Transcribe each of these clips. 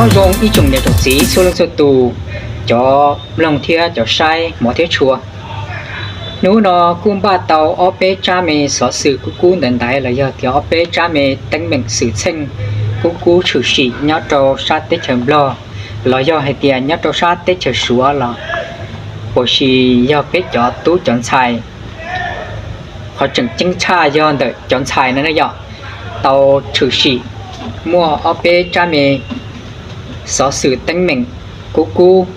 Nyob zoo ib tsoom niam tsoom txiv txhua leej txhua tus, cov mloog thiab cov saib hmov thiab tshua. Hnub no kuj npaj tau ob peb tsab me xov xwm kub kub ntaiv ntaiv los yog tias ob peb tsab me teeb meem xwm txheej kub kub tshwm sim nyob rau sab teb chaws Nplog los yog hais tias nyob rau sab teb chaws Suav los puas sis yog peb cov tub cov ntxhais. Qhov tseem ceeb tshaj yog ntawm cov ntxhais no ne yom, tau tshwm sim muaj ob peb tsab me xov xwm teeb meem kub kub.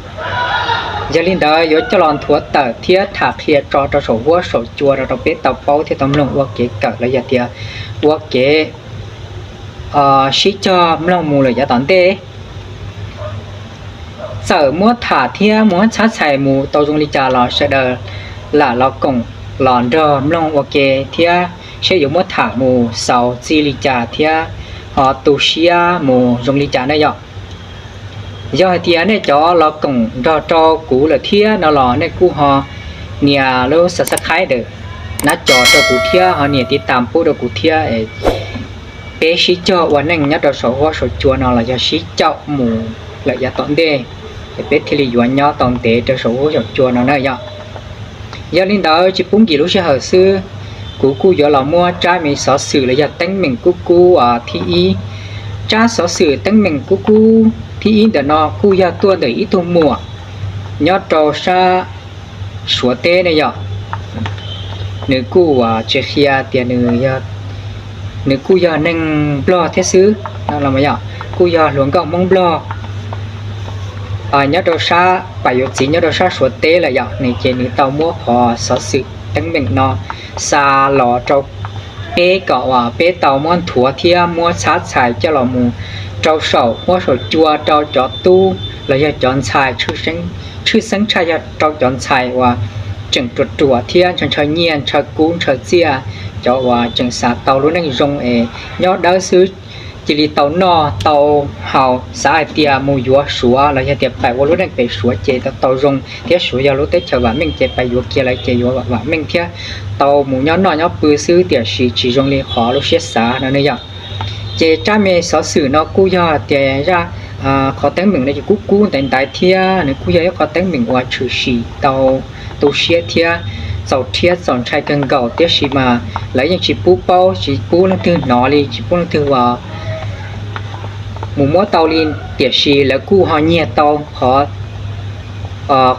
Yog li ntawd yuav coj los nthuav tawm thiab tham qhia tso rau saum huab saum cua rau rau peb tau paub thiab tau mloog ua kev kawm los yog tias ua kev sib cog mloog mus lawm yav tom ntej. Txawm muab tham thiab muab txhab txhais mus tau zoo li cas los sawv daws lam los koom los nrog mloog ua ke thiab seb yuav muab tham mus xaus txij li cas thiab ho tu siab mus zoo li cas ne yom. Yog hais tias nej cov los koom nrog rau kuv lawm thiab no los nej kuj ho nias lub subscribe ntawm nab co rau kuv thiab ho nias tiv tam pub rau kuv thiab es peb sib cog ua neej nyob rau saum huab saum cua no los yog sib caum mus lawm yav tom ntej, es peb thiaj li yuav nyob tau ntev rau saum huab saum cua no na yom. Yog li ntawd tsis pub nkim lub sij hawm xwb, kuv kuj yuav los muab tsab me xov xwm los yog teeb meem kub kub thib ib. Tsab xov xwm teeb meem kub kub thib ib ntawm no kuj yog tuaj ntawm ib tug muam nyob rau sab Suav teb ne yom. Nws kuj tsis qhia tias nws kuj yog neeg Nplog thiab xwb, kuj yog hluas nkauj Hmoob Nplog nyob rau sab pam yuav txiv nyob rau sab Suav teb lawm yom. Nws ces nws tau muab qhov xov xwm teeb meem no xa los rau peb kom uas peb tau muab nthuav thiab muab txhab txhais coj los mus rau saum huab saum cua rau cov tub los yog cov ntxhais, tshwj xeeb tshaj yog rau cov ntxhais uas tseem ruam ruam thiab ntshaw ntshaw nyiaj ntshaw kub ntshaw txiaj, cov uas tseem xav tau lub neej zoo es nyob dawb xwb cia li tau noj tau haus, xav hais tias mus yuav Suav los yog tias pais ua lub neej pem Suav ces tau zoo thiab Suav yog lub teb chaws vam meej ces pais yuav kiag lawm ces yuav vam meej thiab tau mus nyob noj nyob pw xwb tiam sis tsis zoo li qhov lub siab xav no ne yom. Ces tsab me xov xwm no kuj yog tias qhov teeb meem no ces kub kub ntaiv ntaiv thiab nws kuj yog ib qhov teeb meem uas tshwm sim tau tu siab thiab txaus rhiab txaus ntshai kawg nkaus tiam sis mas lawv yeej tsis pub paub tsis pub leej twg hnov li tsis pub leej twg mus muab tau li, tiam sis lawv kuj ho nyiag tau qhov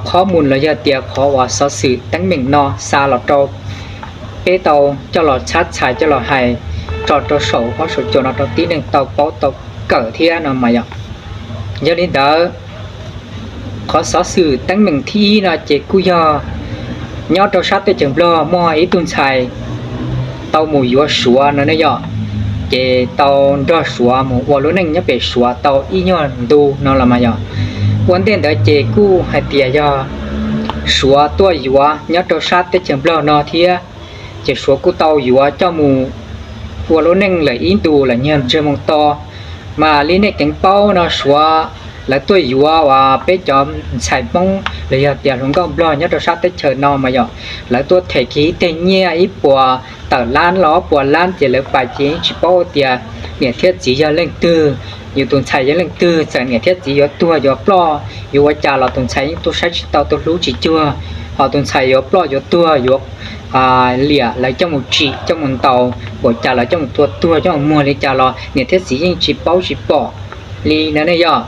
qhob mus los yog tias qhov uas xov xwm teeb meem no xa los rau peb tau coj los txhab txhais coj los hais tso rau saum huab saum cua no rau tib neeg tau paub tau kawm thiab no mas yom. Yog li ntawd, qhov xov xwm teeb meem thib ib no ces kuj yog nyob rau sab teb chaws Nplog muaj ib tug ntxhais tau mus yuav Suav no ne yom, ces tau nrog Suav mus ua lub neej nyob pem Suav tau ib nyuag ntu no los mas yom. Ua ntej ntawd ces kuj hais tias yog Suav tuaj yuav nyob rau sab teb chaws Nplog no thiab, ces Suav kuj tau yuav coj mus ua lub neej lawm ib ntus lawm nyuag ntsej moo to. Mas li nej ceev paub no Suav lawv tuaj yuav uas peb cov ntxhais Hmoob los yog tias hluas nkauj Nplog nyob rau sab teb chaws no mas yom, lawv tuaj them kiag ib teg nyiaj ib puas tawm lab los ob puas lab ces lawv pais ces yeej tsis paub tias niam thiab txiv yog leej twg, yus tus ntxhais yog leej twg, txawm niam thiab txiv yuav tuag yuav ploj yuav ua cas los tus ntxhais yeej tuaj saib tsis tau tuaj hlub tsis cuag, ho tus ntxhais yuav ploj yuav tuag yuav liam lawv coj mus tsim coj mus ntaus npaum cas los coj mus tua tuag coj mus muag li cas los niam thiab txiv yeej tsis paub tsis pom li no ne yom.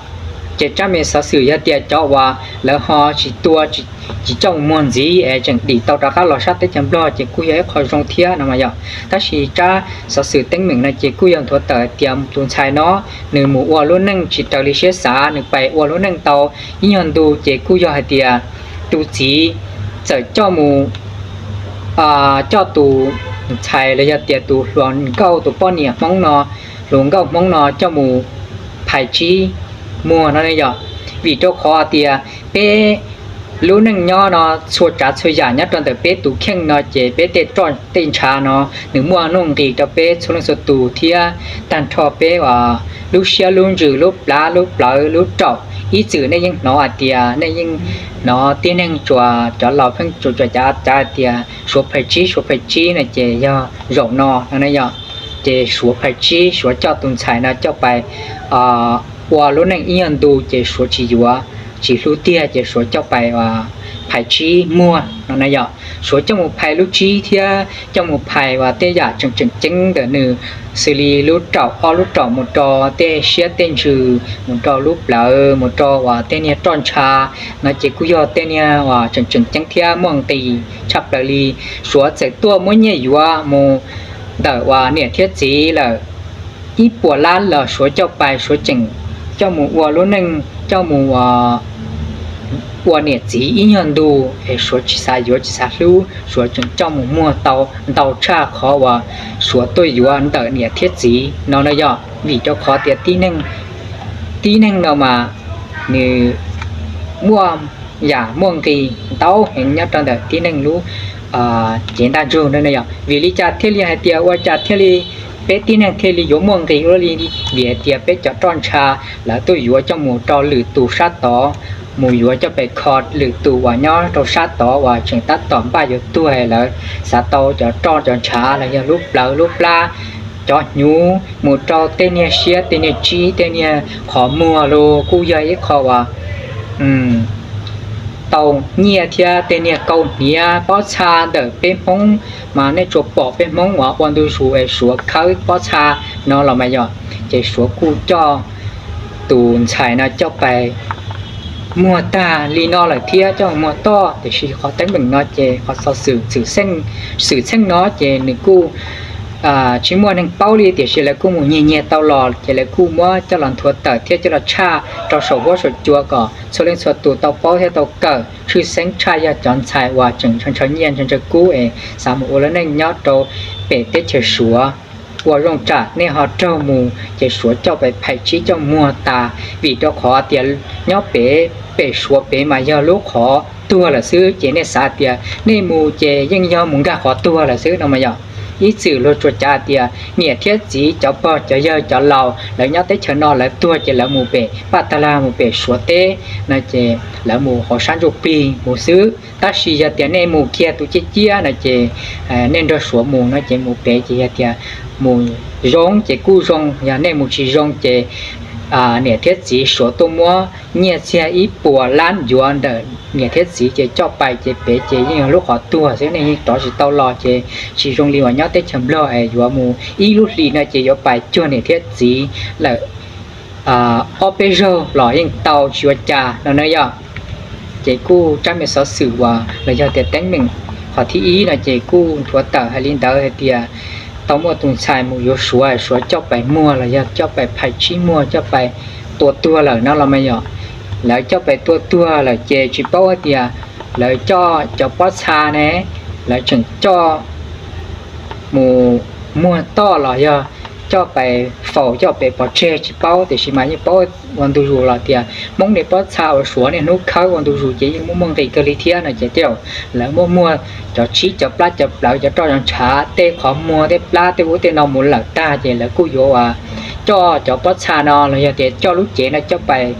Ces tsab me xov xwm yog tias cov uas lawv ho tsis tua tsis coj mus muag ntxiv es tseem dim tau rov qab los sab teb chaws Nplog ces kuj yog ib qho zoo thiab no mas yom. Tab sis tsab xov xwm teeb meem no ces kuj yog nthuav tawm tias tus ntxhais no nws mus ua lub neej tsis raws li siab xav, nws pais ua lub neej tau ib nyuag ntu ces kuj yog hais tias tus txiv txawm coj mus coj tus ntxhais los yog tias tus hluas nkauj tus poj niam Hmoob no, hluas nkauj Hmoob no coj mus phais tsib muag no ne yom. Vim rau qhov tias peb lub neej nyob no txhua tsav txhua yam nyob rau ntawm peb tus kheej no ces peb tej roj tej ntshav no nws muaj nuj nqis rau peb txhua leej txhua tus thiab tag nrho peb uas lub siab lub ntsws lub plab lub plawv lub raum. Ib txwm nej yeej hnov hais tias nej yeej hnov tib neeg tsuas cov laus pheej tsuas tsuas cav cav hais tias Suav phais tsib Suav phais tsib no ces yog zaum no no ne yom. Ces Suav phais tsib Suav coj tus ntxhais no coj pais ua lub neej ib nyuag ntu ces Suav tsis yuav, tsis hlub tiag ces Suav coj pais phais tsib muag no na yom. Suav coj mus phais lub tsib thiab coj mus phais uas tej yam tseem tseem ceeb ntawm nws, xws li lub raum, ob lub raum mus rau tej siab tej ntsws, mus rau lub plawv, mus rau uas tej niag roj ntsha no ces kuj yog tej niag uas tseem tseem ceeb thiab muaj nqis tshaj plaws li. Suav txawm tuaj muab nyiaj yuav mus ntawm uas niam thiab txiv lawm ib puas lab los Suav coj pais, Suav tseem coj mus ua lub neej, coj mus ua niam txiv ib nyuag ntu es Suav tsis xav yuav tsis xav hlub, Suav tseem coj mus muag tau ntau tshaj qhov uas Suav tuaj yuav ntawm niam thiab txiv no na yom. Vim rau qhov tias tib neeg no mas nws muaj yam muaj nqis ntau heev nyob rau ntawm tib neeg lub cev ntaj ntsug no na yom. Vim li cas thiaj li hais tias ua cas thiaj li peb tib neeg thiaj li yuav muaj nqis ua luaj li? Vim hais tias peb cov roj ntsha lawv tuaj yuav coj mus rau lwm tus sab tod, mus yuav coj pais kho lwm tus uas nyob rau sab tod uas tseem tab tom npaj yuav tuag, lawv xav tau cov roj cov ntshav los yog lub plawv lub plab, cov hnyuv mus rau tej niag siab tej niag tsib tej niag qhov muag los kuj yog ib qho uas tau nyiaj thiab tej niag kaus hniav pob txha ntawm peb Hmoob mas nej tsuas pom peb Hmoob uas ua ntu zus es Suav khawb pob txha no los mas yom, ces Suav kuj coj tus ntxhais no coj pais muag tag li no lawm thiab coj muag toj. Tiam sis qhov teeb meem no ces qhov xov xwm xwm txheej no ces nws kuj tsis muaj neeg paub li, tiam sis lawv kuj mus nyiag nyiag tau los ces lawv kuj muab coj los nthuav tawm thiab coj los tshaj rau saum huab saum cua kom txhua leej txhua tus tau paub thiab tau kawm tshwj xeeb tshaj yog cov ntxhais uas tseem ntshaw ntshaw nyiaj ntshaw ntshaw kub es xav mus ua lub neej nyob rau pem teb chaws Suav. Ua zoo tsam nej ho raug mus ces Suav coj pais phais tsib coj muag tas, vim rau qhov tias nyob pem, pem Suav pem mas yog lub qhov tuag lawm xwb, ces nej xav tias nej mus ces yeej yog mus nkag qhov tuag lawm xwb no mas yom. Ib txwm luag tsuas cav tias niam thiab txiv cov pog cov yawg cov laus lawv nyob teb chaws no lawv tuag ces lawv mus pem Paj Tag Lag mus pem Suav teb no ces lawv mus hauv sab ntsuj plig mus xwb. Tab sis yog tias nej mus kiag tus ciaj ciaj no ces nej nrog Suav mus no ces mus pem ces yog tias mus zoo ces kuj zoo, yog nej mus tsis zoo ces niam thiab txiv Suav tuaj muab nyiaj txiag ib puas lab yuav ntawm niam thiab txiv ces coj pais ces pem ces yeej yog lub qhov tuag xwb, nej yeej rov tsis tau los ces tsis zoo li uas nyob teb chaws Nplog es yuav mus ib lub hlis no ces yuav pais cuag niam thiab txiv lawm ob peb zaug los yeej tau tsis ua cas no na yom. Ces kuj tsab me xov xwm uas los yog tias teeb meem qhov thib ib no ces kuj nthuav tawm hais li ntawd hais tias tau muaj tus ntxhais mus yuav Suav, Suav coj pais muag los yog coj pais phais tsib muag coj pais tua tuag lawm no los mas yom. Lawv coj pais tua tuag lawm ces tsis paub hais tias lawv coj cov pob txha ne, lawv tseem coj mus muag toj los yog coj pais faus coj pem pov tseg tsis paub, tiam sis mas yeej paub ua ntu zus los tias Hmoob niag pob txha uas Suav niaj hnub khawb ua ntu zus ces yeej muaj muaj nqis kawg li thiab no ces tej zaum lawv muab muag cov tsib cov plab cov plawv cov roj cov ntshav tej qhov muag tej plab tej ub tej no mus lawm tag ces lawv kuj yuav uas coj cov pob txha no los yog tias coj lub cev no coj pais,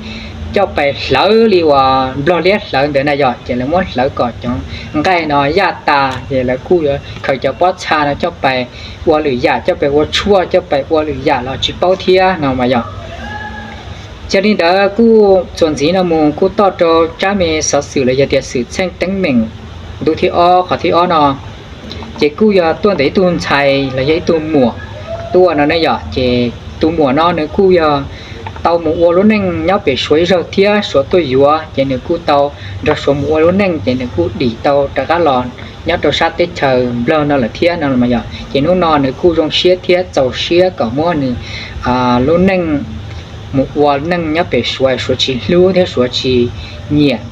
coj pais hlawv li uas Nplog liab hlawv ntawd na yom, ces lawv muab hlawv kom cov nqaij no yaj tas ces lawv kuj yuav khaws cov pob txha no coj pais ua lwm yam, coj pais ua tshuaj coj pais ua lwm yam los tsis paub thiab no mas yom. Yog li ntawd kuj txuas ntxiv no mus kuj toj rau tsab me xov xwm los yog tias xwm txheej teeb meem ntu thib ob qhov thib ob no, ces kuj yog tuaj ntawm ib tug ntxhais los yog ib tug muam tuaj no ne yom. Ces tus muam no nws kuj yog tau mus ua lub neej nyob pem Suav ib zaug thiab Suav tuaj yuav ces nws kuj tau nrog Suav mus ua lub neej ces nws kuj dim tau rov qab los nyob rau sab teb chaws Nplog no lawm thiab no mas yom. Ces hnub no nws kuj zoo siab thiab txaus siab kom muab nws lub neej mus ua neej nyob pem Suav, Suav tsis hlub thiab Suav tsis nyiam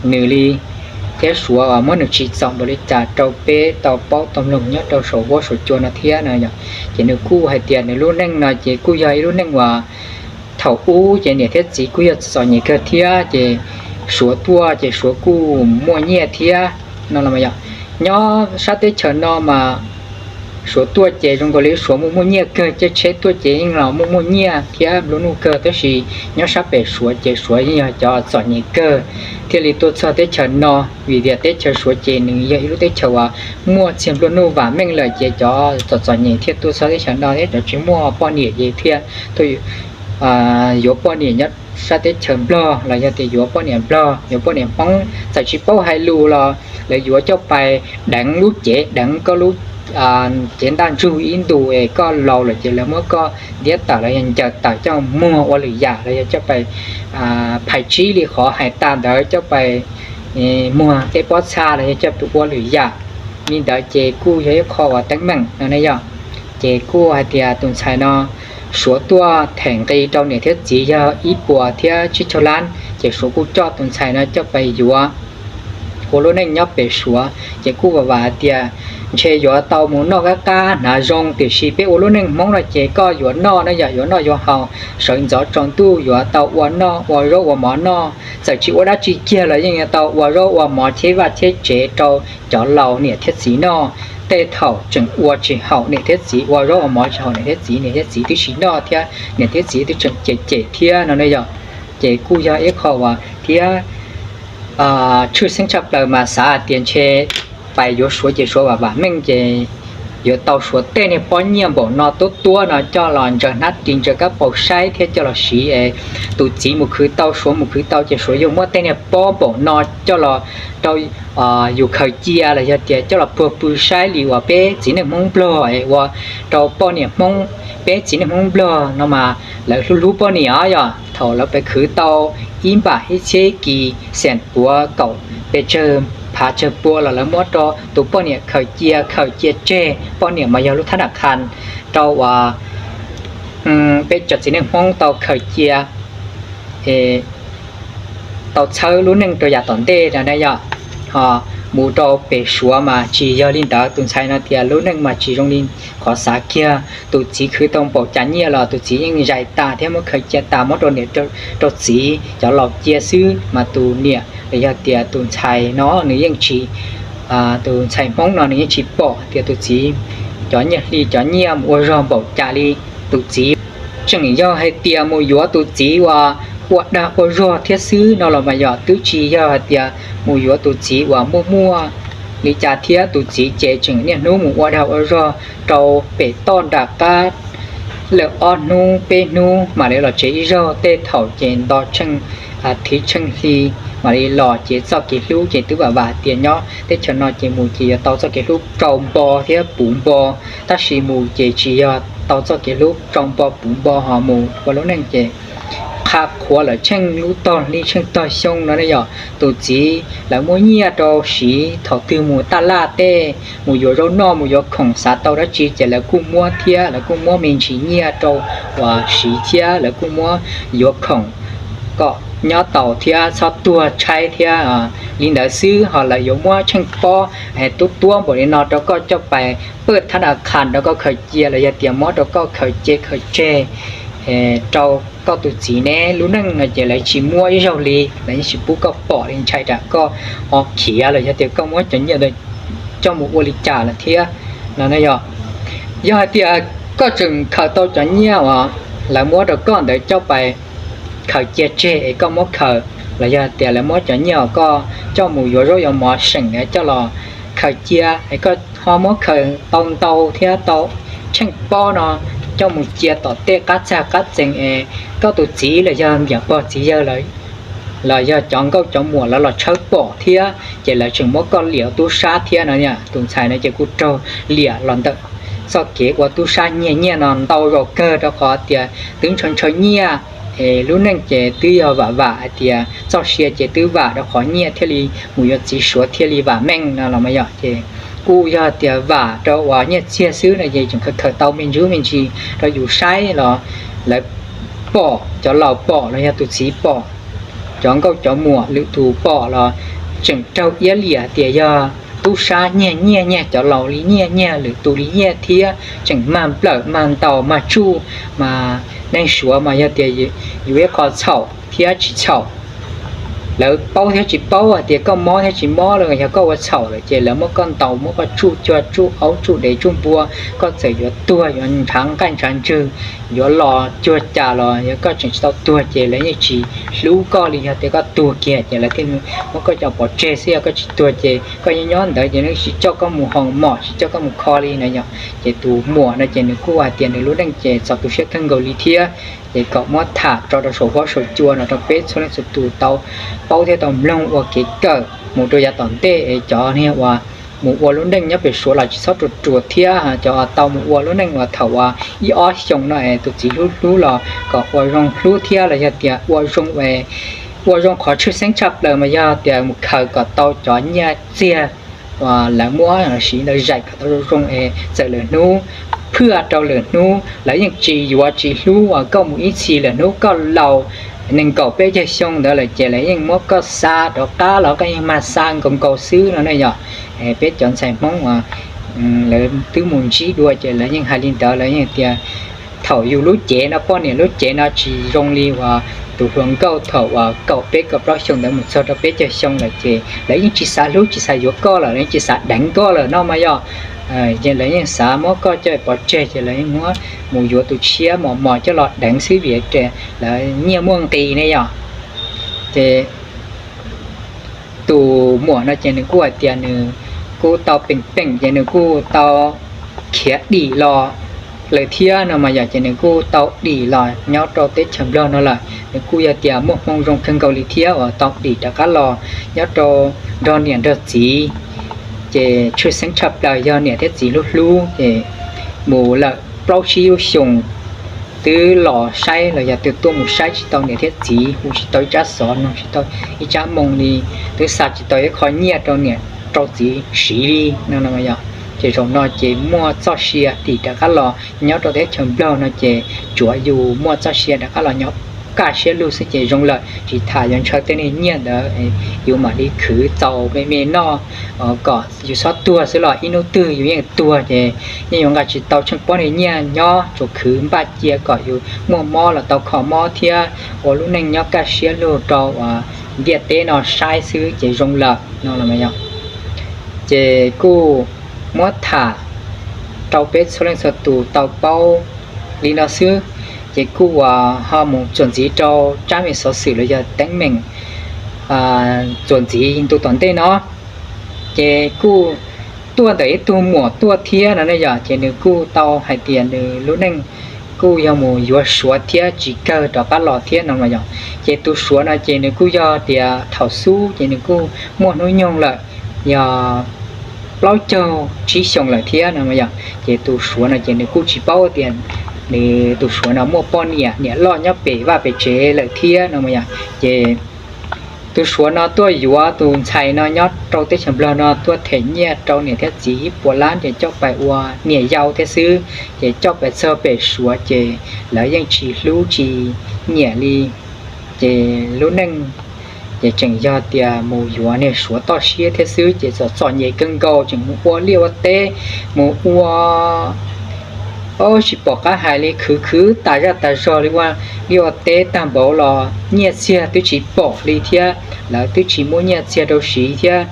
nws li, thiab Suav muab nws tsim txom npaum li cas rau peb tau paub tau mloog nyob rau saum huab saum cua no thiab no yom. Ces nws kuj hais tias nws lub neej no ces kuj yog ib lub neej uas thaum ub ces niam thiab txiv kuj yog txom nyem kawg thiab ces Suav tuaj ces Suav kuj muaj nyiaj thiab no los mas yom. Nyob sab teb chaws no mas Suav tuaj ces zoo nkaus li Suav muaj muaj nyiaj kawg, caij tsheb tuaj ces yeej los muaj muaj nyiaj thiab nplua nuj kawg, tab sis nyob sab pem Suav ces Suav yeej yog cov txom nyem kawg thiaj li tuaj txog teb chaws no, vim tias teb chaws Suav ces nws yog ib lub teb chaws uas muaj txiag nplua nuj vam meej lawm ces cov txom txom nyem thiaj tuaj txog teb chaws no thiab cov tsis muaj poj niam ces thiaj tuaj yuav poj niam nyob sab teb chaws Nplog los yog tias yuav poj niam Nplog, yuav poj niam Hmoob, txawm tsis paub hais lus los lawv yuav coj pais deev lub cev, deev koj lub cev ntaj ntsug ib ntus es koj laus lawm ces lawv muab koj ntiab tawm los yog ncaws tawm coj muag ua lwm yam los yog coj pais phais tsib li qhov hais tas ntawd coj pais muag tej pob txha los yog coj pais ua lwm yam li ntawd ces kuj yog ib qho uas teeb meem no ne yog. Ces kuj hais tias tus ntxhais no Suav tuaj them nqi rau niam thiab txiv yog ib puas thiab tsib caug lab, ces Suav kuj coj tus ntxhais no coj pais yuav ua lub neej nyob pem Suav. Ces kuj vam vam hais tias ntshe yuav tau mus noj qab qab hnav zoo, tiam sis peb ua lub neej Hmoob no ces koj yuav noj no yog yuav noj yuav haus, sawv ntxov tsaus ntuj yuav tau ua noj ua zaub ua mov noj, txawm tsis ua dab tsi kiag los yeej yuav tau ua zaub ua mov cheb vaj cheb tsev rau cov laus niam thiab txiv noj. Tej thaum tseem ua tsis haum niam thiab txiv, ua zaub ua mov tsis haum niam thiab txiv, niam thiab txiv twb tsis noj thiab niam thiab txiv twb tseem cem cem thiab no ne yog. Ces kuj yog ib qho uas thiab tshwj xeeb tshaj plaws mas xav hais tias ntshe pais yuav Suav ces Suav vam vam meej ces yuav tau Suav tej niag pob nyiaj npaum no tuab tuab no coj los ntsaws hnab ris ntsaws kab paus saib thiab coj los siv es tus txiv mus khwv tau, Suav mus khwv tau ces Suav yuav muab tej niag pob npaum no coj los rau yus khaws cia los yog tias coj los puag pw saib li uas peb txiv neej Hmoob Nplog es ua rau poj niam Hmoob, peb txiv neej Hmoob Nplog no mas lawv hlub hlub poj niam os yog thaum lawv pais khwv tau ib npam ib txhiab kis xees puav kaum pes tsawg phav tsawg pua los lawv muab rau tus poj niam khaws cia, khaws cia tseg. Poj niam mas yog lub thab naj khas rau uas peb cov txiv neej Hmoob tau khaws cia tau txhawb lub neej rau yav tom ntej no na yog. Ho mus rau pem Suav mas tsis yog li ntawd, tus ntxhais no tias lub neej mas tsis zoo li qhov xav kiag. Tus txiv khwv tau npaum cas nyiaj los tus txiv yeej zais tas thiab muab khaws cia tas muab rau niam rau txiv cov laus cia xwb, mas tus niam los yog tias tus ntxhais no nws yeej tsis, tus ntxhais Hmoob no nws yeej tsis pom tias tus txiv cov nyiaj hli cov nyiaj mus ua zog npaum cas li. Tus txiv tseem yog hais tias mus yuav tus txiv uas ua dag ua zog thiab xwb no los mas yog twb tsis yog hais tias mus yuav tus txiv uas muaj muaj li cas thiab. Tus txiv ces tseem niaj hnub mus ua dag ua zog rau pem toj nram qab lawm ob hnub peb hnub mam li los tsev ib zaug, tej thaum ces nto tsheej thiv tsheej hli mam li los. Ces txoj kev hlub ces twb vam vam tias nyob teb chaws no ces mus ces yuav tau txoj kev hlub tsau npo thiab puv npo, tab sis mus ces tsis yog tau txoj kev hlub tsau npo puv npo, ho mus ua lub neej ces qha qhuav lawm tsheej lub tog hli tsheej tog xyoo no ne yog. Tus txiv lawv muab nyiaj rau siv thaum twg mus taj laj tej, mus yuav zaub noj mus yuav khoom xav tau dab tsi ces lawv kuj muab thiab, lawv kuj muab me ntsis nyiaj rau uas siv thiab lawv kuj muab yuav khoom kom nyob tau thiab txhob tuag tshaib thiab li ntawd xwb. Ho lawv yuav muab tsheej pob tuab tuab npaum li no rau koj coj pais paj thab naj khas rau koj khaws cia los yog tias muab rau koj khaws ce khaws tseg rau koj tus txiv ne, lub neej no ces lawv tsis muab ib zaug li, lawv yeej tsis pub koj pom li, ntshai tsam koj ho khiav los yog tias koj muab cov nyiaj ntawd coj mus ua li cas lawm thiab no yog. Yog hais tias koj tseem khaws tau cov nyiaj uas lawv muab rau koj ntawd coj pais khaws cia tseg es koj muab khaws, los yog tias lawv muab cov nyiaj uas koj coj mus yuav zaub yuav mov seem coj los khaws cia es koj ho muab khaws tau ntau thiab tau tsheej pob no coj mus cia tom tej qab txag qab txees es koj tus txiv los yog niam pog txiv yawg los yog cov nkauj cov muam lawv los tshawb pom thiab ces lawv tseem muab koj liam ua tub sab thiab no. Tus ntxhais no ces kuj raug liam los ntawm txoj kev ua tub sab nyiag nyiaj no ntau zaus kawg rau qhov tias twb ntshaw ntshaw nyiaj es lub neej ces twb yog vam vam hais tias txoj sia ces twb vam rau qhov nyiaj thiaj li mus yuav txiv Suav thiaj li vam meej no los mas yog ces kuj yog tias vam rau uas nyiaj txiag xwb no ces tseem khaws khaws tau me ntsis me ntsis rau yus saib los lawv pom, cov laus pom los yog tus txiv pom, cov nkauj cov muam lwm tus pom los tseem raug iab liam tias yog tub sab nyiag nyiaj, nyiag cov laus li nyiaj, nyiag lwm tus li nyiaj thiab tseem mag nplawm mag ntaus mag tsuj. Mas neeg Suav mas yog tias yus ib qho txhaum thiab tsis txhaum, lawv paub thiab tsis paub hais tias koj mob thiab tsis mob los yog koj ua txhaum lawm ces lawv muab koj ntaus muab koj tsuj cuag tsuj aub tsuj dev tsuj npua, koj txawm yuav tuag yuav ntshav nqaij ntshav ntswg, yuav los cuag cas los yog koj tseem tsis tau tuag ces lawv yeej tsis hlub koj li. Yog tias koj tuag kiag ces lawv thiaj muab koj coj pov tseg xwb, yog koj tsis tuag ces koj nyob nyob ntawd ces lawv tsis coj koj mus hoo mom tsis coj koj mus kho li no yog. Ces tus muam no ces nws kuj hais tias nws lub neej ces txog tu siab kawg nkaus li thiab Ces kom muab tham tso rau saum huab saum cua no rau peb txhua leej txhua tus tau paub thiab tau mloog ua kev kawm mus rau yav tom ntej es cov niag uas mus ua lub neej nyob pem Suav los tsis txhob ruam ruam thiab cov tau mus ua lub neej uas thaum uas ib ob xyoos no es tus txiv hlub hlub los kom ua zoo hlub thiab los yog tias ua zoo, ua zoo qhov tshwj xeeb tshaj plaws mas yog tias mus khaws kom tau cov nyiaj txiag uas lawv muab siv ntawd zaim kom tau zoo zoo es txawm lwm hnub phwaj rau lwm hnub lawv yeej tsis yuav tsis hlub uas koj mus ib txhis lwm hnub koj laus nees nkaum peb caug xyoo ntawd lawm ces lawv yeej muab koj xa rov qab los koj yeej mag xa nkaus nkaus xwb no ne yom. Peb cov ntxhais Hmoob uas lawv twb mus ntsib dua ces lawv yeej hais li ntawd, lawv yeej tias thaum yus lub cev no poj niam lub cev no tsis zoo li uas tus hluas nkauj thaum uas kaum peb kaum plaub xyoo ntawd mus txog rau peb caug xyoo lawm ces lawv yeej tsis xav hlub tsis xav yuav koj lawm, lawv yeej tsis xav deev koj lawm no mas yog. Ces lawv yeej xav muab koj coj pov tseg ces lawv yeej muab mus yuav tus tshiab mos mos coj los deev xwb vim lawv nyiaj muaj nqis ne yom. Ces tus muam no ces nws kuj hais tias nws kuj tau peem peem ces nws kuj tau khiav dim los lawm thiab no mas yom, ces nws kuj tau dim los nyob rau teb chaws Nplog no lawm. Nws kuj yog tias muaj hmoo zoo kawg nkaus li thiab uas tau dim rov qab los nyob rau nrog niam nrog txiv. Ces tshwj xeeb tshaj plaws yog niam thiab txiv hlub hlub ces mus lawm plaub tsib lub xyoos twb los saib los yog twb tuaj mus saib tsis tau niam thiab txiv, hu tsis tau ib tsab xov, nug tsis tau ib tsab moo li, twb xa tsis tau ib qho nyiaj rau niam rau txiv siv li no no yom. Ces zaum no ces muaj txoj sia dim rov qab los nyob rau teb chaws Nplog no ces tsuav yus muaj txoj sia rov qab los nyob kaj siab lug xwb ces zoo lawm, tsis tham yuav ntshaw tej niag nyiaj ntawd yus mam li khwv txaus me me noj kom yus txhob tuag xwb los ib hnub twg yus yeej tuag ces yeej yuav nqa tsis tau tsheej pob niag nyiaj nyob, tsuas khwv npaj cia kom yus muaj mob los tau kho mob thiab ua lub neej nyob kaj siab lug rau uas ntiaj teb no saib xwb ces zoo lawm no los yog. Ces kuj muab tham rau peb txhua leej txhua tus tau paub li no xwb. Ces kuj uas ho mus txuas ntxiv rau tsab me xov xwm los yog teeb meem txuas ntxiv ntu tom ntej no. Ces kuj tuaj ntawm ib tug muam tuaj thiab no ne yom, ces nws kuj tau hais tias nws lub neej kuj yog mus yuav Suav thiab tsis kawg rov qab los thiab no los yog. Ces tus Suav no ces nws kuj yog tias thaum xub ces nws kuj muaj hnub nyoog lawm, yog plaub caug tsib xyoos lawm thiab no yom. Ces tus Suav no ces nws kuj tsis paub tias nws tus Suav no muaj poj niam niam loj nyob pem vaj pem tsev lawm thiab no yom. Ces tus Suav no tuaj yuav tus ntxhais no nyob rau teb chaws Nplog no tuaj them nyiaj rau niam thiab txiv ib puas lab ces coj pais ua niam yau thiab xwb. Ces coj pais txog pem Suav ces lawv yeej tsis hlub tsis nyiam li. Ces lub neej ces tseem yog tias mus yuav niag Suav toj siab thiab xwb ces txom txom nyem kawg nkaus, tseem mus ua liaj ua teb, mus ua tsis pom qab hais li, khwv khwv tas zaj tas zog li, ua liaj ua teb tag npaum los nyiaj txiag twb tsis pom li thiab, lawv twb tsis muaj nyiaj txiag rau siv thiab.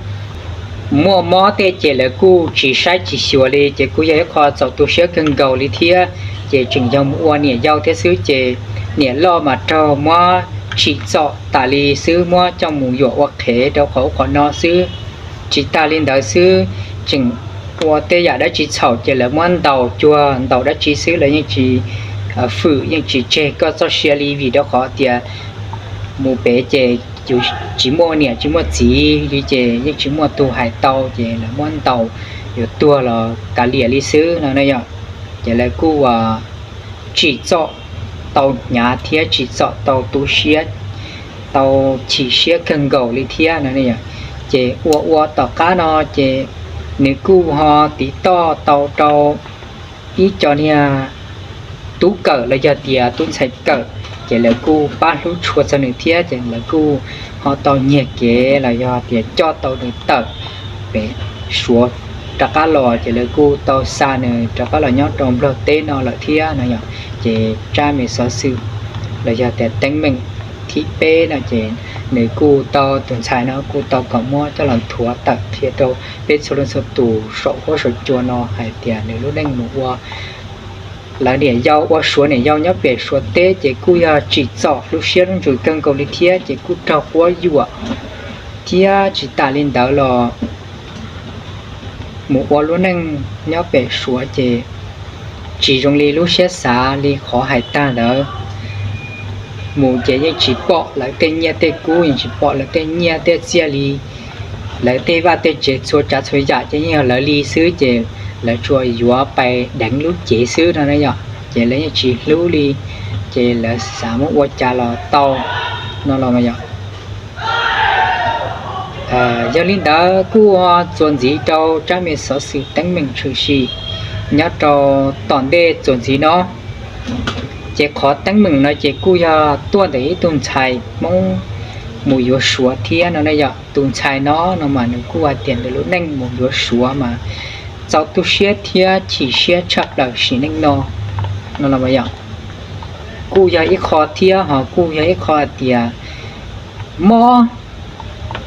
Muaj mob tej ces lawv kuj tsis saib tsis xyuas li, ces kuj yog ib qho txaus tu siab kawg nkaus li thiab. Ces tseem yog mus ua niam yau thiab xwb ces niam loj mas raug muab tsim txom tas li xwb, muab coj mus yuam ua qhev rau qhov ub qhov no xwb. Tsis tas li ntawd xwb, tseem ua tej yam dab tsi txhaum ces lawv muab ntaus cuag ntaus dab tsi xwb lawv yeej tsis fwm yeej tsis tseg koj txoj sia li, vim rau qhov tias mus pem ces yus tsis muaj niam tsis muaj txiv li ces yeej tsis muaj tus hais tau ces lawv muab ntaus yuav tuag los kav liam li xwb no na yom. Ces lawv kuj tsim txom tau hnyav thiab tsim txom tau tu siab, tau chim siab kawg nkaus li thiab no. Ces ua ua tom qab no ces nws kuj ho tiv toj tau rau ib co niag tub kawm los yog tias tub ntxhais kawm, ces lawv kuj pab hlub tshua txog nws thiab ces lawv kuj ho tau nyiag kev los yog tias coj tau nws tawm pem Suav rov qab los ces lawv kuj tau xa nws rov qab los nyob rau Nplog teb no lawm thiab no yom. Ces tsab me xov xwm los yog tias teeb meem thib peb no ces nws kuj tau, tus ntxhais no kuj tau kom muab coj los nthuav tawm qhia rau peb txhua leej txhua tus saum huab saum cua no hais tias nws lub neej mus ua lawv niam yau, ua Suav niam yau nyob pem Suav teb ces kuj yog tsim txom lub siab lub ntsws kawg nkaus li thiab ces kuj raug quab yuam thiab tsis tas li ntawd los mus ua lub neej nyob pem Suav ces tsis zoo li lub siab xav li qhov hais tag ntawd. mus ces yeej tsis pom lawv tej nyiaj tej kub, yeej tsis pom lawv tej nyiaj tej txiaj li. Lawv tej vaj tej tsev txhua tsav txhua yam ces yeej yog lawv li xwb, ces lawv tsuas yuav pais deev lub cev xwb no na yom, ces lawv yeej tsis hlub li, ces lawv xav muab ua cas los tau no los yog. Yog li ntawd kuj txuas ntxiv rau tsab me xov xwm teeb meem tshwm sim nyob rau tom ntej txuas ntxiv no. Ces qhov teeb meem no ces kuj yog tuaj ntawm ib tug ntxhais Hmoob mus yuav Suav thiab no ne yom. Tus ntxhais no no mas nws kuj hais tias nws lub neej mus yuav Suav mas txaus tu siab thiab chim siab tshaj plaws sim neej no no los yom. Kuj yog ib qho thiab ho kuj yog ib qho hais tias mob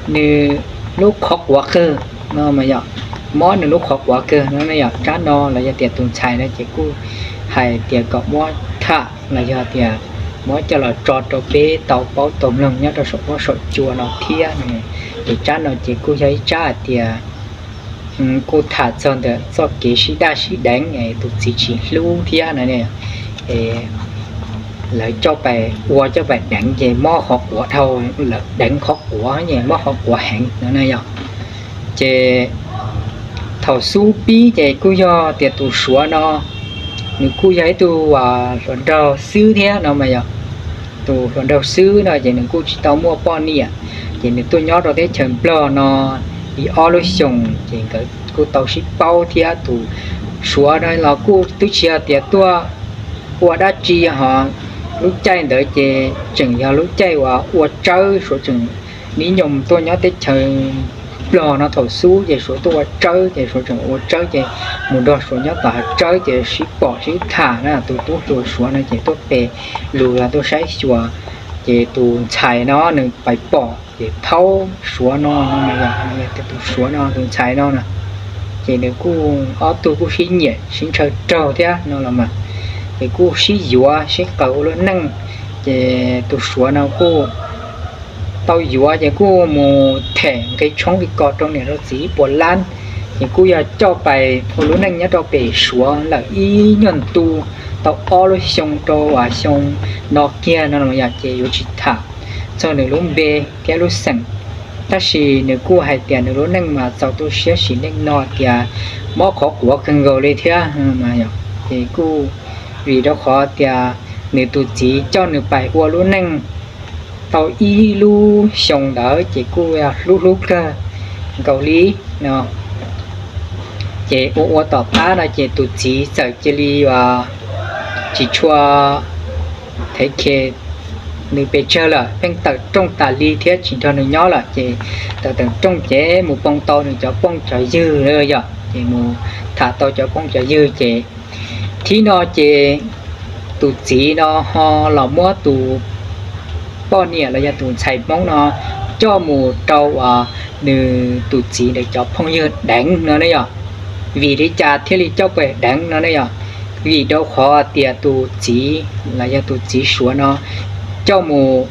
nws lub qhov quav kawg no, mob nws lub qhov quav kawg no ne yom. Tsab no los yog tias tus ntxhais no ces kuj hais tias kom muab tham los yog tias muab coj los tso rau peb tau paub tau mloog nyob rau saum huab saum cua no thiab. Ces tsab no ces kuj yog ib tsab hais tias kuj tham txog ntawm txoj kev sib daj sib deev, tus txiv tsis hlub thiab no. Lawv coj pais ua coj pais deev ces mob qhov quav dhau, lawv deev qhov quav ces mob qhov quav heev no na yom. Ces thaum xub pib ces kuj yog tias tus Suav no nws kuj yog ib tug hluas nraug xwb thiab no mas yog. Tus hluas nraug xwb no ces nws kuj tsis tau muaj poj niam, ces nws tuaj nyob rau teb chaws Nplog no li ob lub xyoos ces nkawd kuj tau sib paub thiab. Tus Suav no los kuj twb tsis yog tias tuaj ua dab tsi ho, lub caij ntawd ces tseem yog lub caij uas ua tsawb, Suav tseem nib nyoos tuaj nyob teb chaws Nplog no thaum xub ces Suav tuaj ua tsawb ces Suav tseem ua tsawb ces mus nrog Suav nyob tom hav tsawb ces sib pom sib tham na. Tus tub hluas Suav no ces tuaj pe lus los tuaj saib xyuas, ces tus ntxhais no nws pais pom ces thaub Suav no, tus Suav no tus ntxhais no na, ces nws kuj ob tug kuj sib nyiam sib ntshaw raug thiab no los mas, ces kuj sib yuav sib qaws ua lub neej. Ces tus Suav no kuj tau yuav ces kuj mus them nqi tshoob nqi kos rau niam rau txiv ib puas lab, ces kuj yog coj pais ua lub neej nyob rau pem Suav lawm ib nyuag ntu tau ob lub xyoo rau xyoo no kiag no los yog ces yuav tsis tham txog nws lub npe thiab lub xeem. Tab sis nws kuj hais tias nws lub neej mas txaus tu siab sim neej no tias mob qhov quav kawg nkaus li thiab. Ces kuj vim rau qhov tias nws tus txiv coj nws pais ua lub neej tau ib lub xyoo ntawd ces kuj yog hlub hlub kawg nkaus li no. Ces ua ua tom qab no ces tus txiv txawm cia li tsis tshua thev khe nws pes tsawg lawm, pheej tawm rooj tas li thiab tsis nrog nws nyob lawm. Ces tawm tawm rooj ces mus poob tau nws cov phooj cov ywg yom, ces mus tham tau cov phooj cov ywg ces thib no ces tus txiv no ho los muab tus poj niam los yog tus ntxhais Hmoob no coj mus rau uas nws tus txiv ntawd cov phooj ywg deev no ne yom. Vim li cas thiaj li coj pais deev no ne yom? Vim rau qhov tias tus txiv los yog tus txiv Suav no coj mus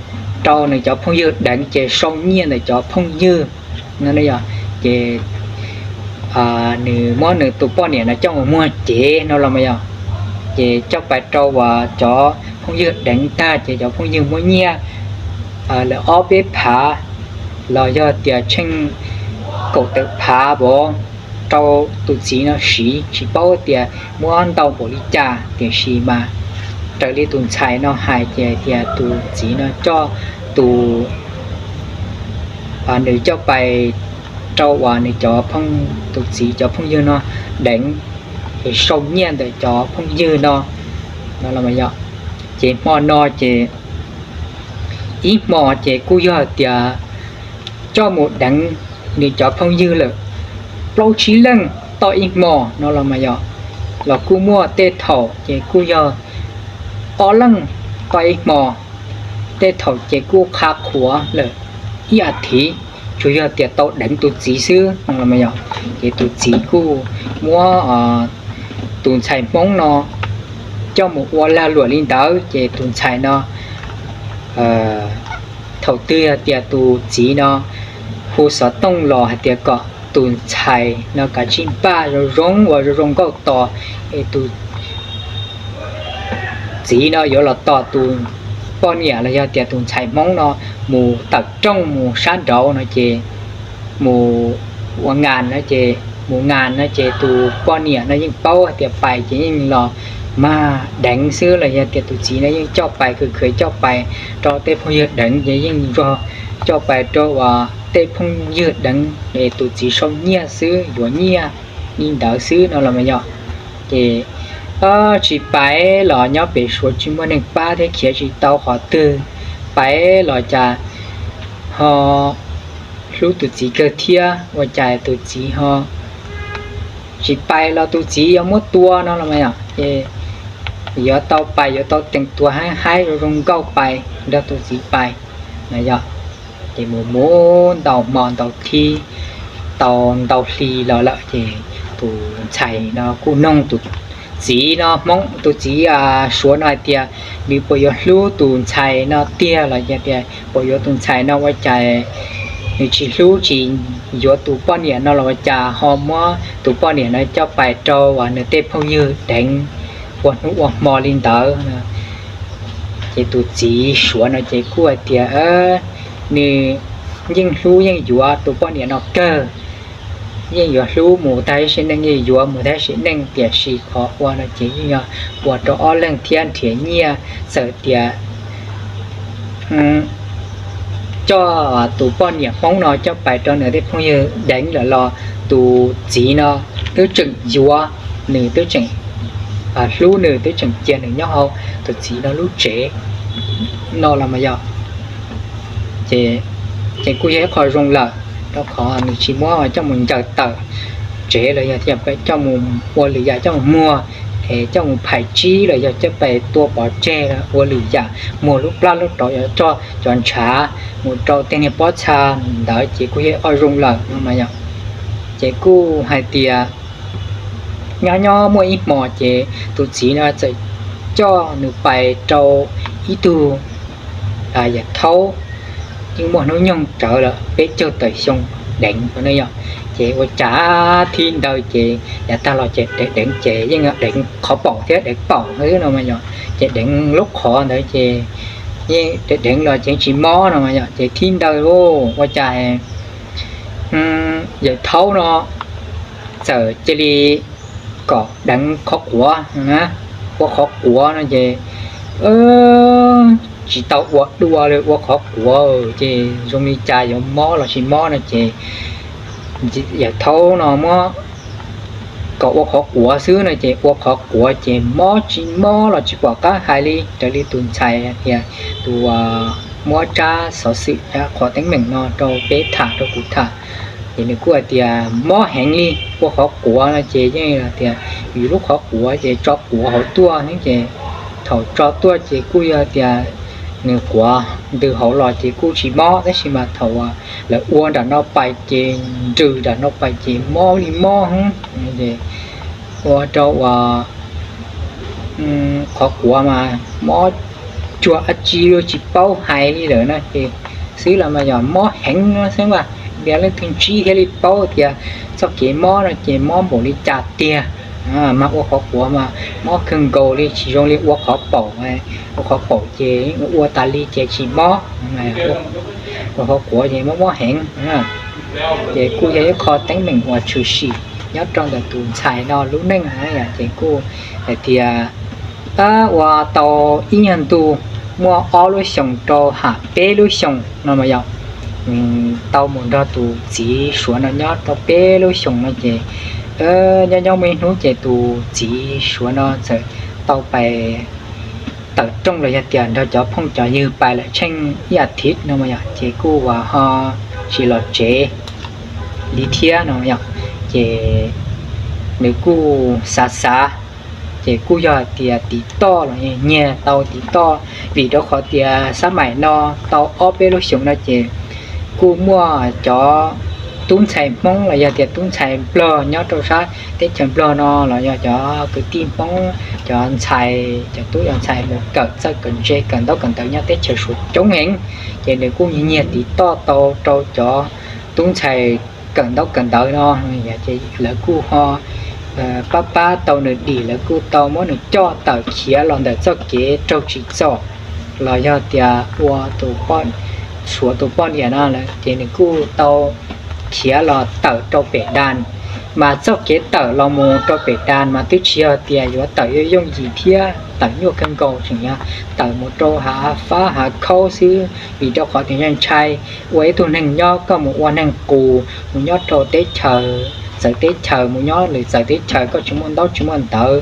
rau nws cov phooj ywg deev ces sau nyiaj ntawm cov phooj ywg no ne yom. Ces nws muab nws tus poj niam no coj mus muag cev no los mas yog, ces coj pais rau uas cov phooj ywg deev tag ces cov phooj ywg muab nyiaj lawm ob peb phav los yog tias tsheej kaum tawm phav vov rau tus txiv no siv, tsis paub tias muab ntau npaum li cas. Tiam sis mas raws li tus ntxhais no hais ces tias tus txiv no coj tus nws coj pais rau uas nws cov phooj, tus txiv cov phooj ywg no deev, ces sau nyiaj ntawm cov phooj ywg no no los mas yog. Ces hmo no ces ib hmo ces kuj yog tias coj mus deev nws cov phooj ywg lawm plaub tsib leej toj ib hmo no los mas yog, los kuj muaj tej thaum ces kuj yog ob leej toj ib hmo, tej thaum ces kuj qha qhuav lawm ib as thiv, tsuas yog tias tau deev tus txiv xwb no los mas yog. Ces tus txiv kuj muab tus ntxhais Hmoob no coj mus ua lag luam li ntawd ces tus ntxhais no thaum twg yog tias tus txiv no hu xov tooj los hais tias kom tus ntxhais no kav tsij npaj zoo zoo ua zoo zoo nkauj tos, es tus txiv no yuav los tos tus poj niam los yog tias tus ntxhais Hmoob no mus tawm rooj mus sab nraud no ces mus ua nas no ces mus nas no ces tus poj niam no yeej paub hais tias pais ces yeej los mag deev xwb los yog tias tus txiv no yeej coj pais khwv khwv coj pais rau tej phooj ywg deev ces yeej zog coj pais rau uas tej phooj ywg deev es tus txiv sau nyiaj xwb yuav nyiaj li ntawd xwb no los mas yog. Ces tsis pais los nyob pem Suav tsis muaj neeg pab thiab khiav tsis tau qhov twg, pais los cas ho hlub tus txiv kawg thiab ua cas tus txiv ho tsis pais los tus txiv yuav muab tua no los mas yog. Ces yuav tau pais yuav tau teem tua haib haib zoo zoo nkauj pais nrog tus txiv pais no yog. Ces mus mus ntau hmo ntau thib tau ntau hli los lawm ces tus ntxhais no kuj noog tus txiv no Hmoob tus txiv Suav no hais tias nws puas yuav hlub tus ntxhais no tiag los yog tias puas yuav tus ntxhais no ua cas nws tsis hlub tsis yuav tus poj niam no los ua cas ho muab tus poj niam no coj pais rau nws tej phooj ywg deev ua hnub ua hmo li ntawd. Ces tus txiv Suav no ces kuj hais tias nws yeej hlub yeej yuav tus poj niam no kawg, yeej yuav hlub mus tag ib sim neej, yeej yuav mus tag ib sim neej, tiam sis qhov ua no ces yeej yog ua rau ob leeg thiab nrhiav nyiaj, txawm tias coj tus poj niam Hmoob no coj pais rau nws tej phooj ywg deev lawm los tus txiv no twb tseem yuav, nws twb tseem hlub, nws twb tseem cia nws nyob hauv tus txiv no lub tsev no los mas yog. Ces kuj yog ib qho zoo lawm, rau qhov nws tsis muab coj mus ncaws tawm tsev los yog tias coj mus ua lwm yam, coj mus muag, es coj mus phais tsib los yog coj pais tua pov tseg ua lwm yam, muag lub plab lub rov yuav coj cov ntshav mus rau tej niag pob txha ntawd ces kuj yog ib qho zoo lawm no mas yog. Ces kuj hais tias nyob nyob muaj ib hmo ces tus txiv no txawm coj nws pais rau ib tug yawm thaub, yeej muaj hnub nyoog rawv lawm peb caug tawm xyoo deev no yog. Ces ua cas thib ntawd ces yav tag los ces deev ces yeej deev qhov paum thiab deev paum xwb no mas yog, ces deev lub qhov ntawd ces yeej deev los ces tsis mob no mas yog. Ces thib ntawd ua cas yawm thaub no txawm cia li kom deev qhov quav, ua qhov quav no ces tsis tau ua dua li, ua qhov quav ces zoo li cas yuav mob los tsis mob no ces yawm thaub no muab kom ua qhov quav xwb no ces ua qhov quav ces mob tsis mob los tsis pom qab hais li, raws li tus ntxhais tias tus muab tsab xov xwm qhov teeb meem no rau peb tham rau kuv tham. Ces nws kuj hais tias mob heev li, ua qhov quav no ces yeej tias yus lub qhov quav ces tso quav hauv tuaj ne ces thaum tso tuaj ces kuj yog tias nws quav ntws hauv los ces kuj tsis mob, tab sis mas thaum lawv ua nram no pais ces nrws nram no pais ces mob li mob. Ua rau uas qhov quav mas mob cuag dab tsi tsis paub hais li lawm no ces xwb los mas yog mob heev no xwb mas, tias leej twg ntsib thiaj li paub tias txoj kev mob no ces mob npaum li cas tiag. Mas ua qhov quav mas mob kawg nkaus li, tsis zoo li ua qhov paum. Ua qhov paum ces ua tas li ces tsis mob, ua qhov quav ces mob mob heev. Ces kuj yog ib qho teeb meem uas tshwm sim nyob rau ntawm tus ntxhais no lub neej na yom. Ces kuj hais tias tab ua tau ib nyuag ntu, muaj ob lub xyoos rau ham peb lub xyoos no mas yog, tau mus nrog tus txiv suav no nyob rau peb lub xyoos no ces nyob nyob muaj ib hnub ces tus txiv suav no txawm tau pais tawm rooj los yog tias nrog cov phooj cov ywg pais lawm tsheej ib as thiv no mas yog, ces kuj ua ho tsis los tsev li thiab no yom. Ces nws kuj xav xav, ces kuj yog hais tias tiv toj los nyiag tau tiv toj, vim rau qhov tias xab maim no tau ob peb lub xyoos no ces kuj muaj cov tub ntxhais Hmoob los yog tias tub ntxhais Nplog nyob rau sab teb chaws Nplog no los yog cov kwv tij Hmoob, cov ntxhais cov tub cov ntxhais mus kawm txawj kawm ntse kawm ntaub kawm ntawv nyob teb chaws Suav coob heev. Ces nws kuj nyiag tiv toj tau rau cov tub ntxhais kawm ntaub kawm ntawv no, ces lawv kuj ho pab pab tau nws dim, lawv kuj tau muab nws coj tawm khiav los ntawm txoj kev raug tsim txom los yog tias ua tus, suav tus poj niam no lawm ces nws kuj tau khiav los tawm rau pem das. Mas txoj kev tawm los mus rau pem das mas twb tsis yog tias yuav tawm yooj yim thiab tawm nyuaj kawg nkaus, tseem yog tawm mus rau hav fab hav khaub xwb, vim rau qhov tias ntshai ua ib tug neeg nyob koj mus ua neeg qus, mus nyob rau teb chaws txawv teb chaws, mus nyob lwm txawv teb chaws, koj tsis muaj ntaub tsis muaj ntawv,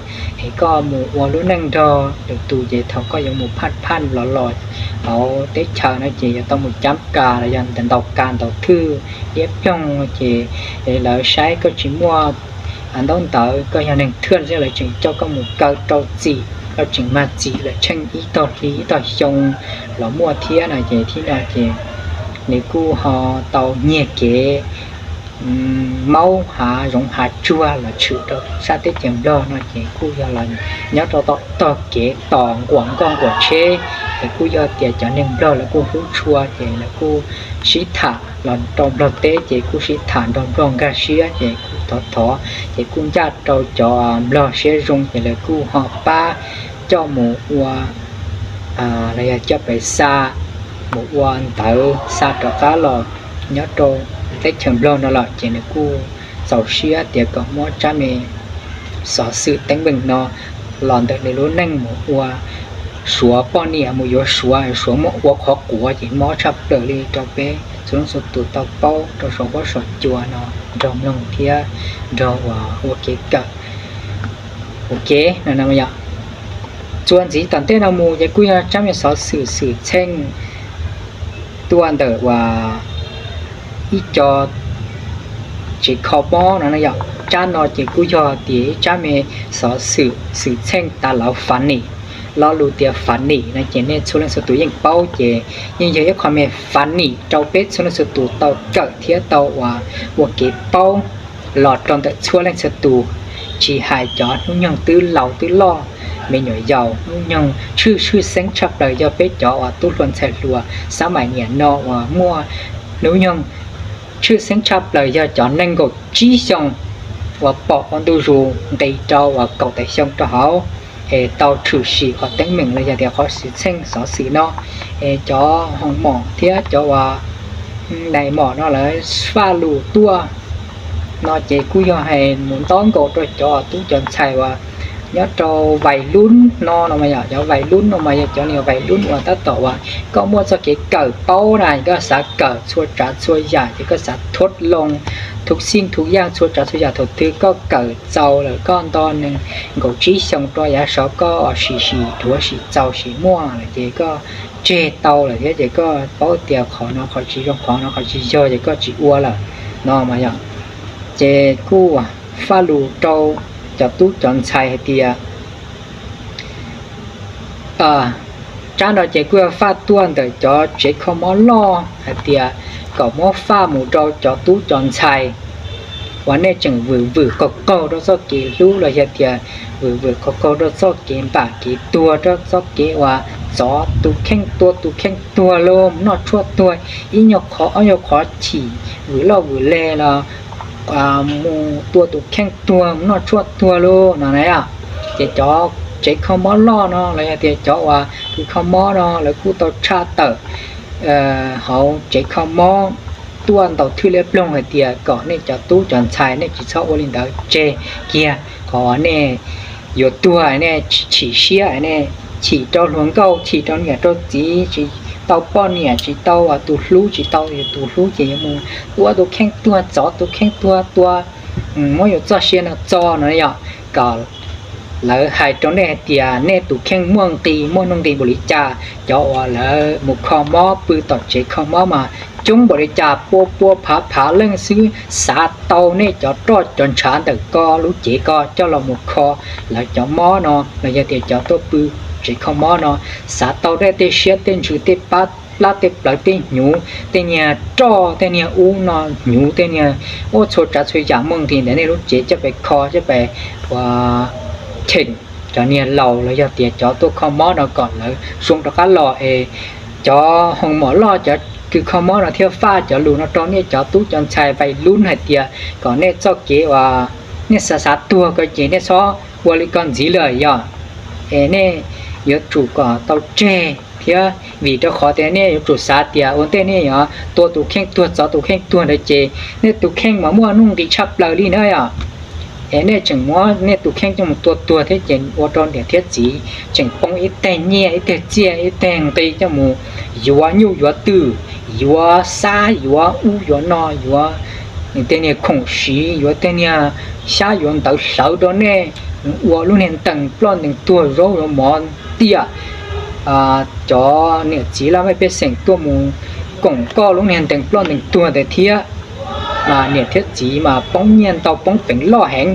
es koj mus ua lub neej nrog lwm tus ces thaum koj yuav mus phaj phaj los los hauv teb chaws no ces yuav tau mus cab kas los yog ntaus kas ntaus thwj liab ploog ces lawv saib koj tsis muaj ntaub ntawv, koj yog neeg thwj xwb, lawv tseem coj koj mus kaw rau txim, koj tseem mag txim lawm tsheej ib tog hli ib tog xyoo los muaj thiab no ces thiab no ces nws kuj ho tau nyiag kev maub hav zoov hav tsuag los tshwm rau sab teb chaws Nplog no ces kuj yog los nyob rau tom tog kev tos nquam nkoj nquam tsheb, es kuj yog tias cov neeg Nplog lawv kuj hlub tshua ces lawv kuj sib tham los rau Nplog teb ces kuj sib tham nrog Nplog nkag siab ces kuj thov thov ces kuj ncaj rau cov Nplog siab zoo ces lawv kuj ho pab coj mus ua los yog coj pes xa mus ua ntawv xa rov qab los nyob rau teb chaws Nplog no lawm ces nws kuj txaus siab tias kom muab tsab me xov xwm teeb meem no los ntawm nws lub neej mus ua suav poj niam mus yuav suav, suav muab ua qhov quav ces mob tshaj plaws li rau peb txhua leej txhua tus tau paub rau saum huab saum cua no nrog mloog thiab nrog ua kev kawm. Ua ke no, txuas ntxiv tom ntej no mus ces kuj yog tsab me xov xwm xwm txheej tuaj ntawm uas ib co tsev kho mob no yom. Tsab no ces kuj yog tias ib tsab me xov xwm xwm txheej tas lawv funny, lo lus tias funny no ces nej txhua leej txhua tus yeej paub ces yeej yog ib qho me funny rau peb txhua leej txhua tus tau kawm thiab tau uas ua kev paub los rau ntawm txhua leej txhua tus, tsis hais cov hnub nyoog twb laus twb loj, me nyuam yaus, hnub nyoog tshwj tshwj xeeb tshaj plaws yog peb cov uas tub hluas ntxhais hluas xab maim niam no uas muaj hnub nyoog tshwj xeeb tshaj plaws yog cov nees nkaum tsib xyoo uas pom ua ntu zus nqis rau uas kaum tawm xyoo rau hauv es tau tshwm sim qhov teeb meem los yog tias qhov xwm txheej xov xwm no. Es cov hoos mom thiab cov uas nais mom no lawv faj lus tuaj no ces kuj yog hais mus ntaub nkaus rau cov tub cov ntxhais uas nyob rau vais lub no no mas yog cov vais lub no mas yog cov niag vais lub uas tab tom uas koj muaj txoj kev kawm paub na, koj xav kawm txhua tsav txhua yam ces koj xav thuab loo thuv xij thuv yaj txhua tsav txhua yam, thaum twg koj kawm txaus lawm koj nto nees nkaum tsib xyoo rau yav saud koj sim sim dhuav sim txaus sim muaj lawm ces koj tseg tau lawm thiab ces koj paub tias qhov no qhov tsis zoo qhov no qhov tsis yog ces koj tsis ua lawm no mas yog. Ces kuj faj lus rau cov tub cov ntxhais hais tias tsab no ces kuj yog faj tuaj ntawm cov tsev kho mob loj hais tias kom muab faj mus rau cov tub cov ntxhais uas nej tseem vwm vwm qaug qaug rau txoj kev hlub los yog tias vwm vwm qaug qaug rau txoj kev npam kev tuag, rau txoj kev uas txov tus kheej tua tus kheej tuag los noj tshuaj tuag, ib nyuag qhov ob nyuag qhov chim vwm loj vwm le los mus tua tus kheej tuag noj tshuaj tuag lauj no na. Ces cov tsev kho mob loj no los yog tias cov uas kws kho mob no lawv kuj tau tshaj tawm hauv tsev kho mob tuaj ntaus thwj liab ploog hais tias kom nej cov tub cov ntxhais nej tsis txhob ua li ntawd, tseg kiag qhov nej yuav tuag nej chim siab, nej chim rau hluas nkauj, chim rau niam rau txiv, tsis tau poj niam, tsis tau tus hlub, tsis tau yus tus hlub ces yuav mus tua tus kheej tuag, txov tus kheej tuag, tua, muab yus txoj sia no txo no yom, kom lawv hais rau nej hais tias nej tus kheej muaj nqis muaj nuj nqis npaum li cas. Cov uas lawv mus kho mob pw tom tsev kho mob mas coob npaum li cas, pua pua phav phav leej xwb, xav tau nej cov roj cov ntshav ntawm ko lub cev ko coj los mus kho lawv cov mob no los yog tias cov tuaj pw tsev kho mob no, xav tau nej tej siab tej ntsws tej pab plab tej plawv tej hnyuv tej niag roj tej niag ub no, hnyuv tej niag ub txhua tsav txhua yam muaj nqis ntawm nej lub cev coj pes kho coj pes ua cheem cov niag laus los yog tias cov tuaj kho mob no kom lawv zoo rov qab los es cov hoo mom loj cov kws kho mob no thiaj faj cov lus no rau nej cov tub cov ntxhais vais lub hais tias kom nej txoj kev uas nej xav xav tuag ko ces nej txhob ua li ko ntxiv lawm yom. Es nej yuav tsum kom tau tseg thiab, vim rau qhov tias nej yuav tsum xav tias ua ntej nej yuav tua tus kheej tuag, txov tus kheej tuag ntawd ces nej tus kheej mas muaj nuj nqis tshaj plaws li na yom. Es nej tseem muab nej tus kheej coj mus tua tuag thiab ces ua rau niam thiab txiv tseem poob ib teg nyiaj, ib teg txiaj, ib teg nqi coj mus yuav nyuj yuav twm, yuav xab yuav ub yuav no, yuav tej niag khoom siv, yuav tej niag xyab yuav ntawv hlawv rau nej, ua lub niag ntees ploj ntees tuag, zaub yuav mov tiam. Cov niam txiv laj mej pej xeem tuaj mus koom koj lub niag ntees ploj ntees tuag ntawd thiab, mas niam thiab txiv mas poob nyiaj ntau, poob peev loj heev.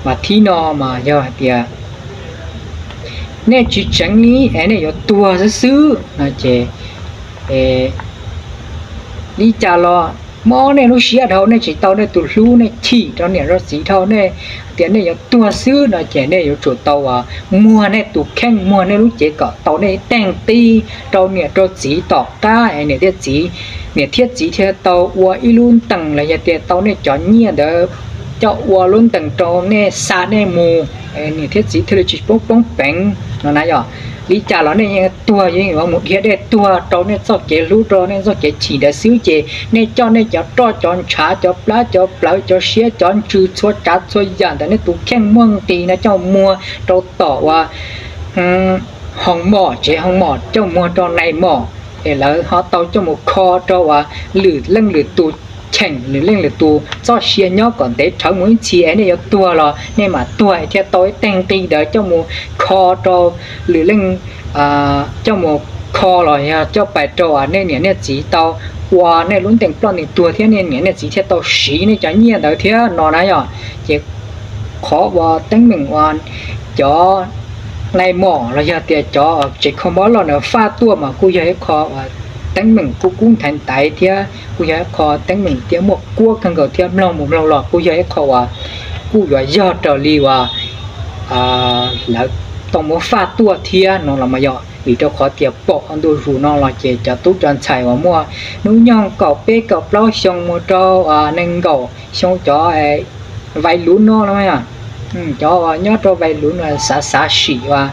Mas thib no mas yog hais tias nej tsis tseev li es nej yuav tuag xwb xwb no ces li cas los mob nej lub siab dhau, nej tsis tau nej tus hlub, nej chim rau niam rau txiv dhau, nej tias nej yuav tuag xwb no ces nej yuav tsum tau muag nej tus kheej, muag nej lub cev kom tau nej ib teg nqi rau niam rau txiv tom qab es niam thiab txiv, niam thiab txiv thiaj tau ua ib lub ntees los yog tias tau nej cov nyiaj ntawd coj ua lub ntees rau nej xa nej mus, niam thiab txiv thiaj li tsis poob poob peev no na yom. Li cas los nej yeej tuag, yeej yuav mus dhia dej tuag rau nej txoj kev hlub, rau nej txoj kev chim ntawd xwb ces nej coj nej cov roj cov ntshav, cov plab cov plawv, cov siab cov ntsws, txhua tsav txhua yam ntawm nej tus kheej muaj nqis no coj muag rau tom uas hoo mom, tsev hoo mom, coj muag rau nais mom es lawv ho tau coj mus kho rau uas lwm leej lwm tus cheem, lwm leej lwm tus txoj sia nyob kom ntev rhawv mus ib txhis es nej yuav tuag los nej mam tuag thiaj tau ib teg nqi ntawd coj mus kho rau lwm leej, coj mus kho los yog coj pais rau uas nej niam nej txiv tau ua nej lub ntees ploj ntees tuag thiab nej niam nej txiv thiaj tau siv nej cov nyiaj ntawd thiab no na yom. Ces qhov uas teeb meem uas cov nais mom los yog tias cov tsev kho mob loj ntawd faj tuaj mas kuj yog ib qho uas teeb meem kuj kub ntaiv ntaiv thiab kuj yog ib qho teeb meem thiab muaj kuab kawg nkaus thiab mloog mus mloog los kuj yog ib qho uas kuj yuav yog raws li uas lawv tau muab faj tuaj thiab no los mas yog vim rau qhov tias pom ntu zus no los ces cov tub cov ntxhais uas muaj hnub nyoog kaum peb kaum plaub xyoo mus rau nees nkaum xyoo cov vais luv no los cov uas nyob rau vais luv no xav xav sim uas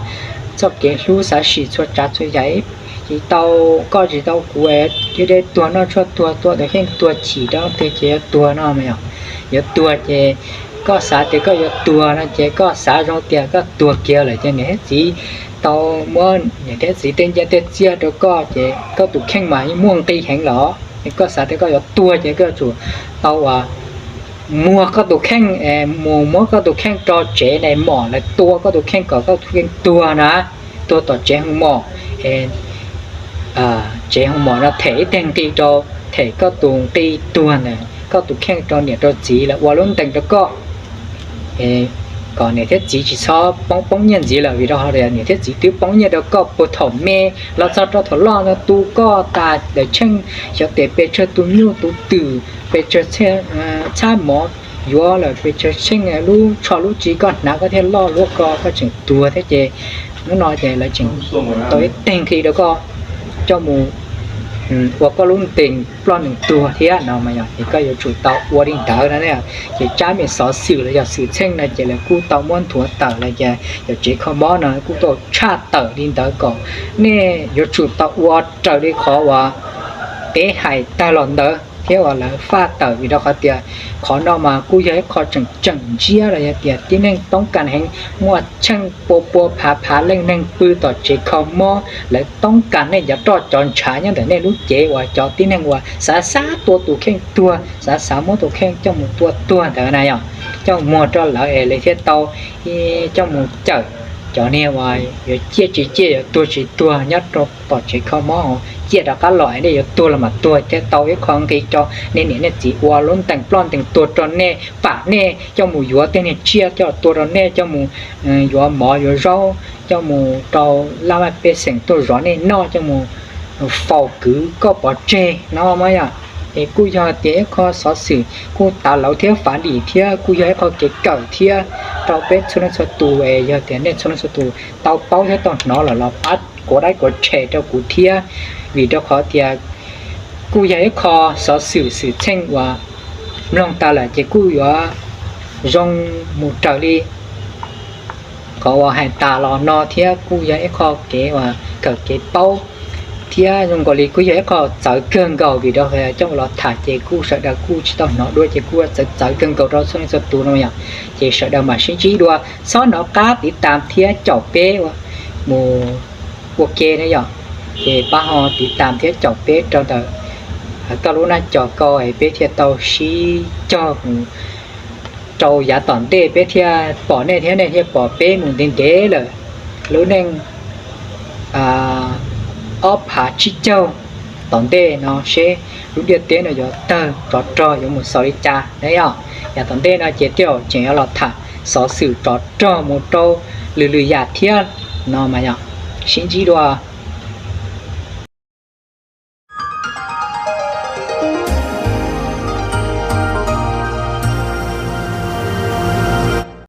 txoj kev hlub, xav sim txhua tsav txhua yam, tsis tau koj tsis tau kuv, dhia dej tuag noj tshuaj tuag, tua tus kheej tuag chim rau twg ces yuav tuag no mas yog, yuav tuag ces koj xav tias koj yuav tuag no ces koj xav zoo tias koj tuag kiag lawm ces niam thiab txiv tau muab niam thiab txiv tej nyiaj tej txiaj rau koj ces koj tus kheej mas yeej muaj nqis heev los es koj xav tias koj yuav tuag ces koj yuav tsum tau uas muag koj tus kheej, mus muab koj tus kheej rau tsev nais mom lawv tua koj tus kheej kom koj tus kheej tuag na, tuag tom tsev hoo mom, tsev hoo mom no them ib teg nqi rau, them koj tus nqi tuag ntawm koj tus kheej rau niam rau txiv lawv ua lub ntees rau koj. Kom niam thiab txiv tsis txhob poob poob nyiaj ntxiv lawm vim rau qhov niam thiab txiv twb poob nyiaj rau koj puag thaum me los txog rau thaum loj no tu koj tas daim tsheej, xyov tes pes tsawg tus nyuj tus twm, pes tsawg txhab mov, yuav lawm pes tsawg tsheej lub tsho lub tswv koj hnav koj thiaj loj luaj ko koj tseem tuag thiab ces hnub no ces lawv tseem tau ib teg nqi rau koj coj mus ua koj lub ntees ploj ntees tuag thiab no mas yog ces koj yuav tsum tau ua li ntawd no. Ces tsab me xov xwm los yog xwm txheej no ces lawv kuj tau muab nthuav tawm los ces yog tsev kho mob no kuj tau tshaj tawm li ntawd kom nej yuav tsum tau ua raws li qhov uas peb hais tag los ntawd thiab uas lawv faj tawm vim rau qhov tias qhov no mas kuj yog ib qho tseem tseem ntsiab los yog tias tib neeg toob kas heev, muaj tsheej pua pua phav phav leej neeg pw tom tsev kho mob, lawv toob kas nej cov roj cov ntshav nyob ntawm nej lub cev uas cov tib neeg uas xav xav tua tus kheej tuag, xav xav muab tus kheej coj mus tua tuag ntawd na yom, coj muag rau lawv es lawv thiaj tau coj mus cawm cov niag uas yuav ciaj tsis ciaj yuav tuag tsis tuag nyob rau tom tsev kho mob, ciaj rov qab los es nej yuav tuag los mas tuag thiaj tau ib qho nqi rau nej niam nej txiv ua lub ntees ploj ntees tuag rau nej, pam nej coj mus yuav tej niag tsiaj coj tua rau nej, coj mus yuav mov yuav zaub, coj mus rau laj mej pej xeem tuaj zov nej noj, coj mus faus kwv koj pov tseg no mas yom. Es kuj yog tias ib qho xov xwm kuj tav lauv thiab fav dim thiab kuj yog ib qho kev kawm thiab rau peb txhua leej txhua tus es yog tias nej txhua leej txhua tus tau paub thiab tau hnov lawm los pab kuav daib kuav tshem rau kuv thiab, vim rau qhov tias kuj yog ib qho xov xwm xwm txheej uas mloog tas lawm ces kuj yuav zoo mus raws li Qhov uas hais tas los no thiab kuj yog ib qho kev uas kawm kev paub, thiab zoo nkaus li kuj yog ib qho txawv kawg nkaus vim rau qhov coj los tham ces kuj sawv daws kuj tsis tau hnov dua ces kuj txawv txawv kawg nkaus rau txhua leej txhua tus no yom. Ces sawv daws mam sib ntsib dua, txhob hnov qab tiv tam thiab caum peb mus ua ke na yom. Ces pab ho tiv tam thiab caum peb rau ntawm koj lub naj co ko es peb thiaj tau sib cog mus rau yav tom ntej, peb thiaj pom nej thiab nej thiaj pom peb mus ntev ntev lawm, lub neej ob phav tsib caug tom ntej no seb lub ntiaj teb no yuav tawg rov rog yuav mus xaus li cas na yom. Yav tom ntej no ces tej zaum tseem yuav los tham xov xwm rov rog mus rau lwm lwm yam thiab no mas yom. Sib ntsib dua.